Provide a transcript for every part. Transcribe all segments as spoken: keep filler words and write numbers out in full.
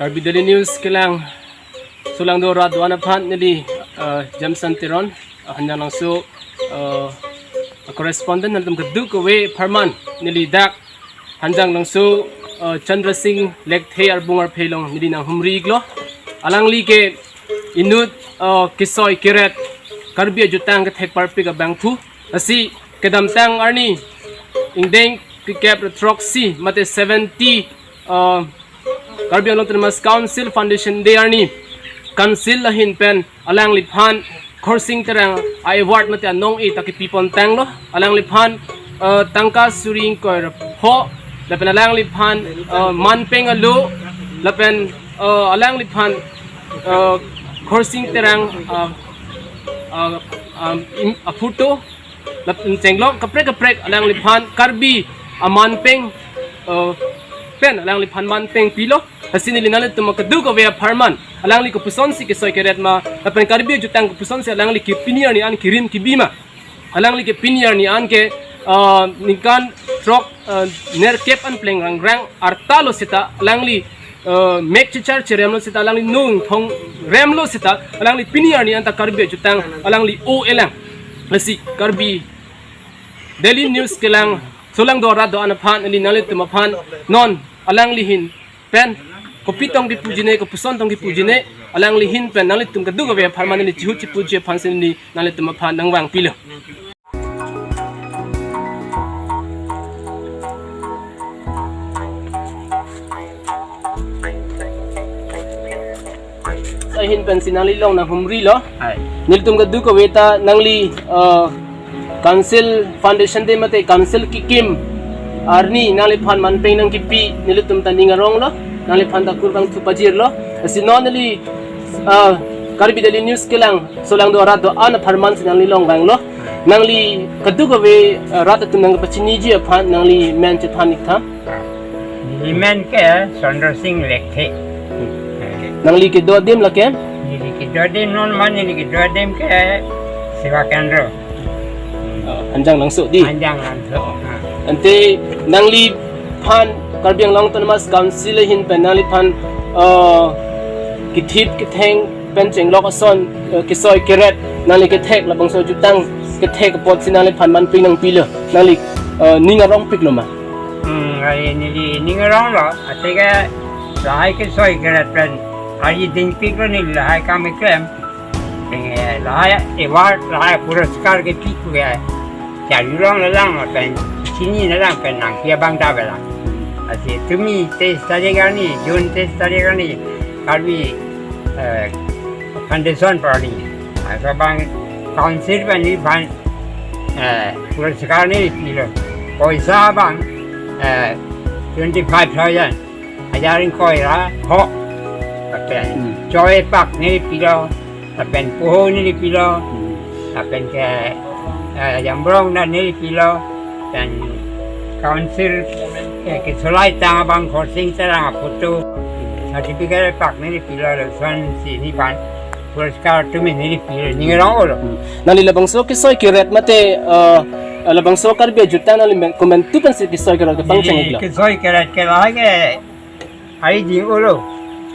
Karbi Daily News kelang solangdo rat do-an aphan neli, eh, Jameson Teron, eh, Hanjanglangso, eh, correspondent, nangtum kadokave apharman neli dak Hanjanglangso, eh, Chandra Sing Lekthe arbung arphelong neli nanghumri-iklo. Alangli ke inut, eh, kesoi keret Karbi ajutang kethek parpik abangphu. Lasi kedamtang arni ingdeng kikep throksi mate seventy, eh, Karbi Anglong Autonomous Council Foundation Day arni Council ahin pen alangliphan Khorsing Terang a-award mate anong-e ta kipi pontanglo. Alangliphan, eh, tangka suri ingkoi ra pho, lapen alangliphan, eh, manpeng alo, lapen, eh, alangliphan, eh, Khorsing Terang, eh, eh, eh, im-, a-photo, lapen chenglok kaprek kaprek alangliphan Karbi amanpeng, eh, pen alangliphan manpeng pilo. Lasi neli nanglitum kadokave apharman, alangli kopuson si kesoi keret ma, lapen Karbi ajutang kopuson si alangli ke pini arni an kirim kibi ma. Alangli ke pini arni an ke, ah, ningkan throk, ah, nerkep an pleng rangrang arta lo seta alangli, ah, mek chechar cherem lo seta alangli nung thong rem lo seta alangli pini arni an ta Karbi ajutang alangli o-elang. Lasi Karbi Daily News kelang solangdo rat do-an aphan neli nanglitum aphan non alangli ahin pen kopi tong kipujine, kopuson tong kipujine, alangli ahin pen nanglitum kadokave apharman neli chihut chipuji aphan si neli nanglitum aphan nangvangpilo. Ahin pen si nanglilong nanghumrilo. Hai. Nelitum kadokave ta nangli, eh, Council Foundation Day mate Council kekim arni nangliphan manpeng nangkipi nelitum ta ning aronglo, nangliphan ta kurvangthu pajirlo. Lasi non neli, eh, Karbi Daily News kelang solangdo rat do-an apharman si nanglilong vanglo. Nangli kadokave, eh, rat atum nangpachiniji aphan nangli men chethan-ik tha. Neli men ke Chandra Sing Lekthe. Nangli kedo adim lake? Neli kedo adim non ma neli kedo adim ke Seva Kendra. Oh, Hanjanglangso dei. Hanjanglangso. Ah. Ante nangliphan Karbi Anglong Autonomous Council ahin pen nangliphan, eh, kethip ketheng pen chenglok ason, eh, kesoi keret nangli kethek labangso ajutang kethek apot si nangliphan manpeng nangpilo, nangli, eh, ning arongpiklo ma? Hmm, ai neli ning aronglo, athe ke lahai kesoi keret pen ari dingpiklo neli lahai kam keklem. Eh, lahai award, lahai puraskar kepi ke charjulong lelang lapen chinine lang pen nangpi abang ta avelang. Lasi tumi teis tarik arni, June teis tarik arni, Karbi, eh, Foundation party. Laso abang Council pen neliphan, eh, puraskar neli pilo. Poisa abang, eh, twenty five thousand. Hajar ingkoi ra pho. Lapen, hmm, choi pak neli pilo. Lapen poho neli pilo. Hmm. Lapen ke, eh, jamrong ta neli pilo. Lapen Council, eh, kesolai tang abang Khorsing Terang a-photo. Certificate pak neli pilo, lason si neliphan puraskar tumi neli pilo, ning aronglo. Hmm. Nangli labangso kesoi keret mate, eh, labangso Karbi ajutang nangli men, komantu pensi kesoi keret kepangcheng-iklo? Kesoi keret ke lahai ke ari ding-olo.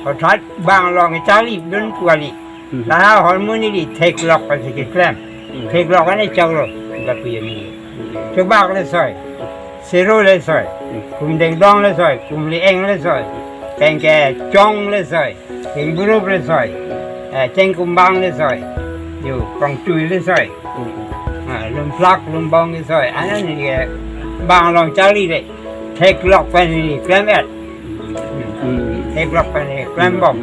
Hothat bang along charlidun pu kali. Hmm. Lahai ahormu neli theklok pensi keklem. Hmm. Theklok ane choklo. Lapu ye neli. Chobak le soi. Sero le soi. Hmm. Kum dengdong le soi. Kum le-eng le soi. Pen ke chong le soi. Chengburup le soi. Eh, chengkumbang le soi. Yo, kongtui le soi. Hmm. Ah, lumplak lumbong le soi. Anani ke bang along charli le. Theklok pen neli klem-et. Hmm. Theklok pen neli klembom.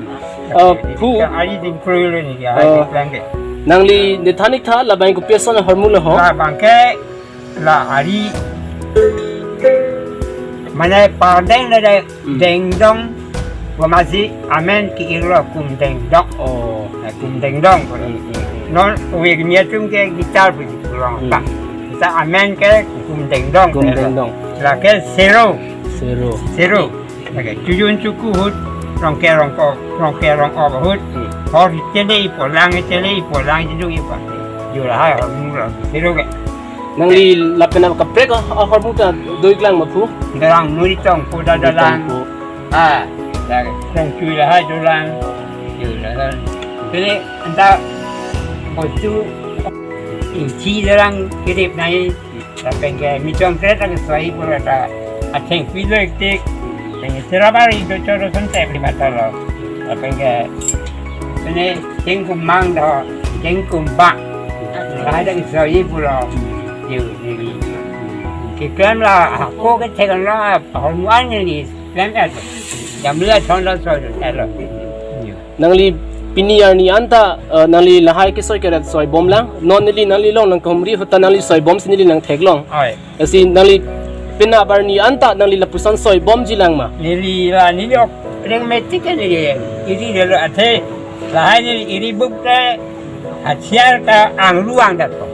Eh, phu. Ari dingkrui le neli, eh, klem ke. Nangli nethan-ik tha, labang kopi ason ahormu lo ho? Labang ke la ari mane pardeng le de, hmm, dengdong. Wamasi amen ke-irlo Kum Dengdong. Oh. Eh, Kum Dengdong. Hmm, hmm, hmm. Non ove kimi atum ke guitar puji pulang. Hmm. Pak. Kita amen ke Kum Dengdong. Kum Dengdong. Lake Sero. Sero. Sero. Lake Chujun Chuku ahut, Rongke Rongko, Rongke Rongko ahut. Hmm. Hor tele ipo lang, tele ipo lang, jedung ipo. Jula hai hor mula. Sero ke. Nangli lapen kaprek ahormu ta do-iklang ma phu? Dalang Nuritong pu da dalang. Nuritong pu. Ah. Dak kongchui lahai dolang. Yo, lalang. Pele anta bostu inci dolang kedip nai. Lapen ke mi chongkret ake soi pura ta athengpi lo tik. Pen ke sirabari do choro son tep lima talo. Lapen ke pele cheng kumang do, cheng kumbak. Lahai dak soi pura. Yo, ni ni. Keklem la ako kethek lo, ahormu an ni klem et. Jam le thon lo soi lo et lo. Yo. Nangli pini arni anta, eh, nangli lahai kesoi keret soi bomlang. Non neli nangli long nangkehumri ahut ta nangli soi bomsi neli nangtheklong. Oi. Lasi nangli penap arni anta nangli lapuson soi bomjilang ma? Neli la neli ok reng metik ke neli iri dolo athe. Lahai neli iri buk te hathiar ta anglu angdetpo.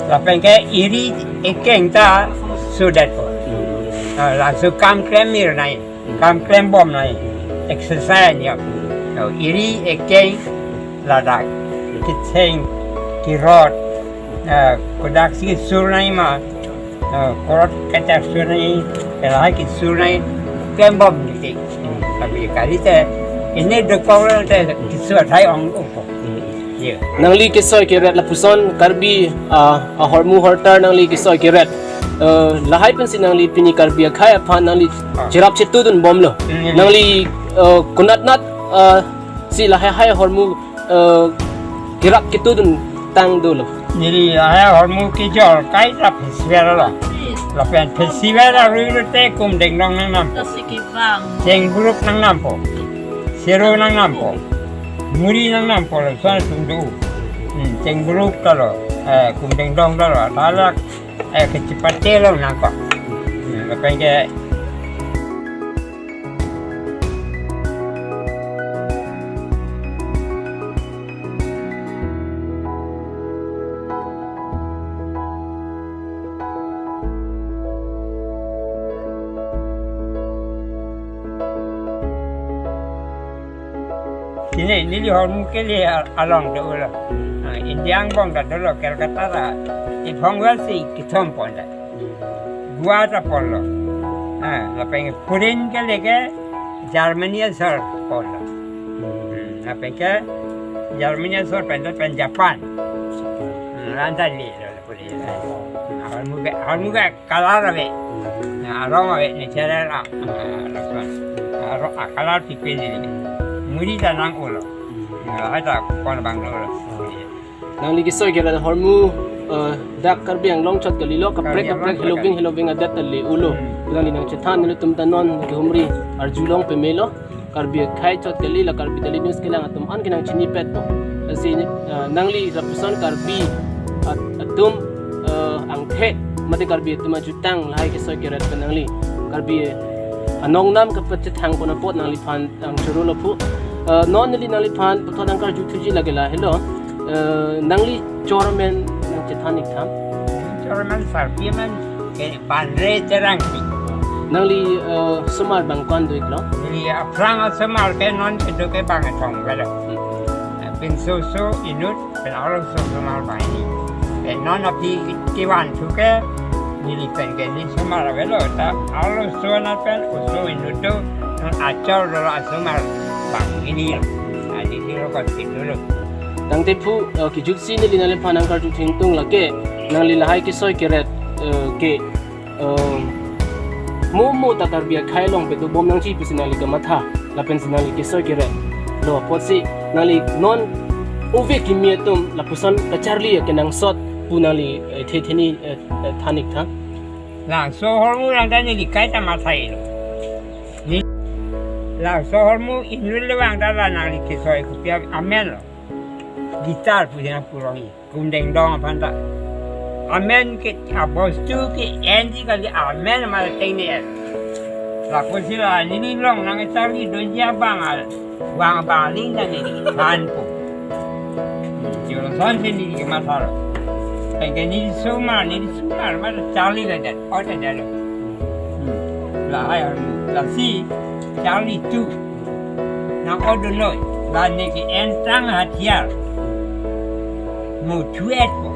Lapen ke iri ekeng ta sudetpo. Ah, laso kam klem mir nai. Kam klem bom nai, exercise yam. Iri ekeng ladak, kecheng, kerot, eh, kodak si sur nai ma, eh, kerot kachak sur nai, kelai kesur nai, klem bom niti. Tapi kali te, ini dokok lo te, kesur thai ong upo. Yo. Nangli kesoi keret lapuson Karbi, ah, ahormu hortar nangli kesoi keret. Eh, lahai pensi nangli pini Karbi akhei aphan nangli Ah. cherap chetudun bomlo. Hmm. Nangli, eh, konatnat, eh, si lahai hai ahormu, eh, cherap chetudun tang dolo? Neli lahai ahormu kejor kai ta festival lo. Lapen festival arui lo te kum dengdong nangnam. Cheng buruk nangnampo. Sero nangnampo. Muri nangnampo lason atum do. Hmm, cheng buruk ta lo. Eh, kum dengdong ta lo. Talak, eh, kechipate lo nangkok. Hmm, lapen ke Sini, neli hormu kele a-, along dolo. Ah, India angbong ta dolo, Calcutta ta. Iphong wasi kithom pon ta. Goa ta ponlo. Ah, lapen foreign kele ke Germany asor ponlo. Hmm, lapen ke Germany asor pen ta pen Japan. Hmm, anta le lo foreign. Hormu ke, hormu ke color ave. Na, arong ave natural a. Ah, lason. Arong a color pipe ni. Muri ta nang-olo. Na, hai ta pon abang dolo. Nangli kesoi keret ahormu, eh, dak Karbi Anglong chot kalilo, kaprek Karbi Anglong kaprek chot heloving kali. Heloving adet ta le-olo. Hmm. Nangli nangchethan nelitum ta non kehumri arjulong pamelo. Karbi akhei chot kali la Karbi Daily News kelang atum an ke nangchinipetpo. Lasi, eh, nangli lapuson Karbi at-, atum, eh, angthek mate Karbi atum ajutang lahai kesoi keret pen nangli Karbi anong nam kapachethang pon apot nangliphan nangchoro lo phu. Eh, non neli nangliphan puthot nangkarju thuji lake lahelo. Eh, nangli chor amen nangchethan ik tham. Chor amen sarpi amen ke Banre Terangpi. Nangli, eh, osomar bang ko-an do-iklo? Neli aphrang osomar ke non kedo ke bang kethom kalo. Hmm. Pinso oso inut pen arloso osomar banghini. Pen non aphi kevan thu ke neli pen ke neli osomar avelo ta arloso anat pen oso inut do, non achor dolo osomar banghini lo. Adi dilo kon tik dolo. Tangte phu, eh, kejutsi neli nangliphan nangkarju thengtung lake nangli lahai kesoi keret, eh, ke, eh, mo mo ta Karbi akhei along pado bom nangji pusi nangli kamatha lapensi nangli kesoi keret lo apotsi nangli non ove kimi atum lapuson kacharli akenangsot pu nangli, eh, the theni, eh, eh, than ik tham. Laso ahormu lang ta neli kaita matha-ilo. Ni laso ahormu inut le vang ta la nangli kesoi kopi amen lo. Guitar pu jena pulong-i. Kum dengdong aphan ta. Amen ke abostu ke-enji kali amen amat ateng ne-en. Lapusi la neli long nangcharli doji abang al. Vang abang aling ta neli thanpo. Yo lasonsi neli kemathalo. Pen ke neli osomar, neli osomar amat charli ladet. Ot adetlo. Hmm. Lahai ahormu. Lasi charli tu. Nang-odunoi. La ne ke-en tang hathiar. Mo thuetpo.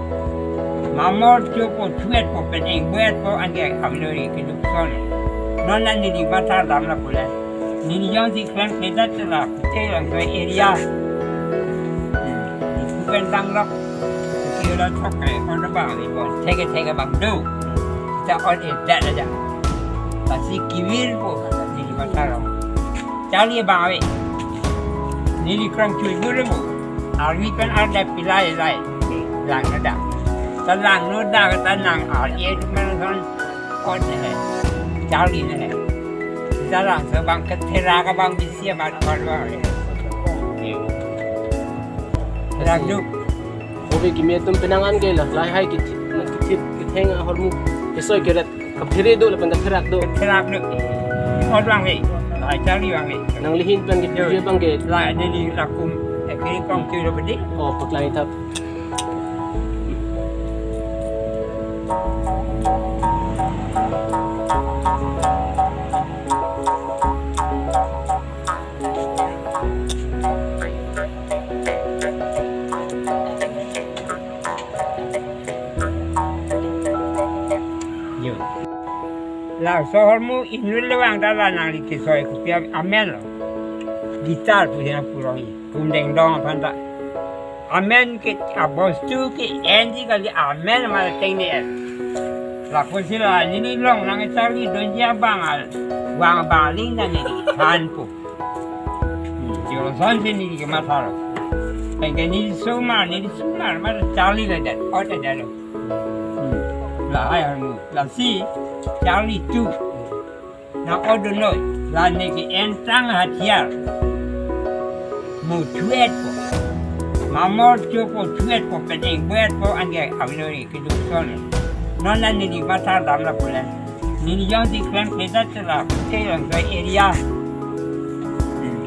Mamor chopo thuetpo pen ingbuetpo anke avilori keduk son. Non la neli mathar dam la pule. Neli jongsi klem keda chela, kute lang ke area. Hmm. Kupen danglok. Kute la thok ke, kono bang, ibo. Theke theke bang do. Kita on is that aja. Pasi kivir po, neli matha rong. Charli bang ave. Neli krang chui gure mo. Army pen arda pilai lai. Lang na da. Ta lang no da ta nang ar ye tu man son. Kot ne hai. Charli ne hai. Dalang sebang ketherak abang bisi amat kor bang. Therak duk. Ove kimi atum penang an ke la, lahai kithip, kithip, ketheng ahormu kesoi keret, kaphere do lapen katherak do. Therak duk. Kot bang ke. Lahai charli bang ke. Nangli ahin pen ke, yo, puje bang ke. Lahai neli lakum. Ekri kong kilo bedi. Oh, paklang thap. Yo. Laso ahormu inut le vang ta la nangli kesoi kopi amen lo. Guitar pu jena purong i. Kumdeng dong aphan ta. Amen ke abostu ke-enji kali, amen ma teng ne en. Lapusi la neli long nang charli dunji abang al. Vang bang aling ta neli than po. Hmm, jo son si neli kematha lo. Pen ke neli sumar, neli sumar ma charli le det. Ot le det lo. Hmm. Lahai ahormu. Lasi charli tu. Nang odun noi, la ne ke-en tang hathiar. Mo thuet po. Mamor cho po thuet po, pedeng buet po, anke avelo ni keduk son. Non la neli matha dam lapu le. Neli jongsi klem keda chela, kute lang ke area. Hmm.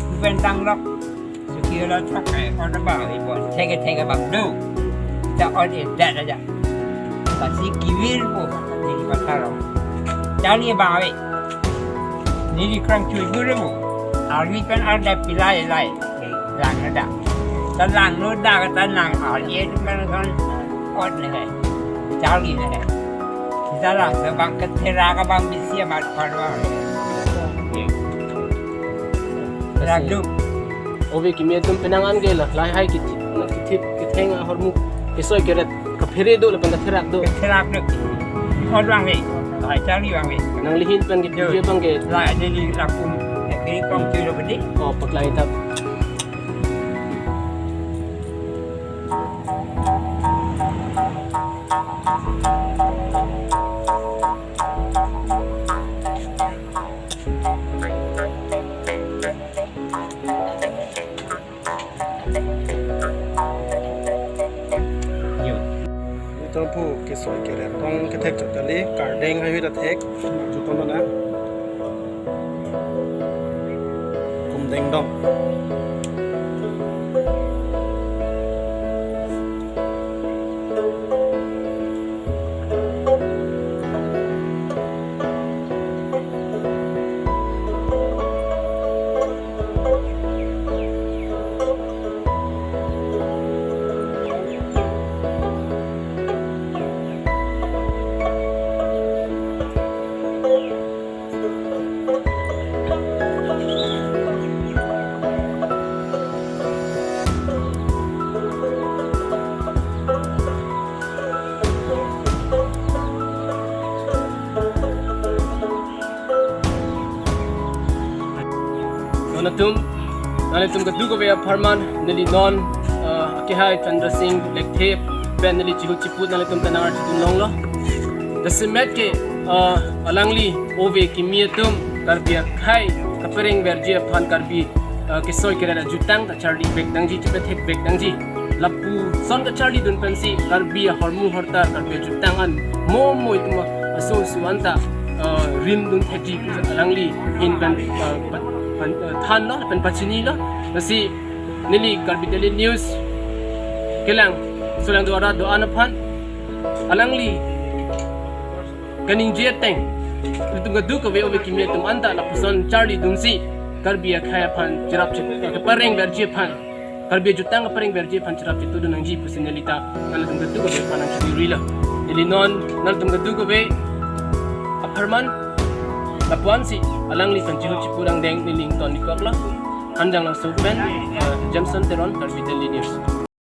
Kupen danglok. Suki lo thok ke, kono bang, ibo. Theke theke bang do. Kita on is that aja. Pasi kivir po, neli matha rong. Charli bang ave. Neli krang chui gure mo. Army pen arda pilai lai. Lang na da. Ta lang no da ta nang ar ye tu man son. Kot ne hai. Charli ne hai. Kita lang sebang ketherak abang bisi amat kor bang. Therak duk. Ove kimi atum penang an ke la, lahai kithip, kithip, ketheng ahormu kesoi keret, kaphere do lapen katherak do. Therak duk. Kot bang ke. Lahai charli bang ke. Nangli ahin pen ke, yo, puje bang ke. Lahai neli lakum. Ekri kong kilo bedi. Oh, paklang thap. Yo. Nelitum pu kesoi keret tong kethek chot kali, kardeng hai ta thek, juton na. Kumdeng dong. Non atum, nanglitum kadokave apharman, neli non, uh, akehai Chandra Singh Lekthe pen neli chihut chiput nanglitum pen nang archidun longlo. Jasemet ke, uh, alangli ove kimi atum Karbi akhei kapereng verji aphan Karbi, uh, kesoi keret ajutang ta charli vek nangji, chepethek vek nangji. Lapuson kacharlidun pensi Karbi ahormu hortar, Karbi ajutang an mo mo itum aso aso anta, eh, rimdun thekji alangli ahin pen, eh, pan, pan, eh, thanlo, pen pachinilo. Lasi neli Karbi Daily News kelang, solang do-an ra do-an aphan alangli kaningje ateng, itum kadokave ove kimi atum anta lapuson charlidunsi Karbi akhei aphan cherap chit, eh, kapereng verji aphan, Karbi ajutang kapereng verji aphan cherap chetudun nangji pusi neli ta nanglitum kadokave aphan nangchini rilo. Neli non nanglitum kadokave apharman lapu-ansi Alangli pen chihut chipu dangdeng neli ington ikoklo. Hanjanglangso pen, eh, Jameson Teron, Karbi Daily News.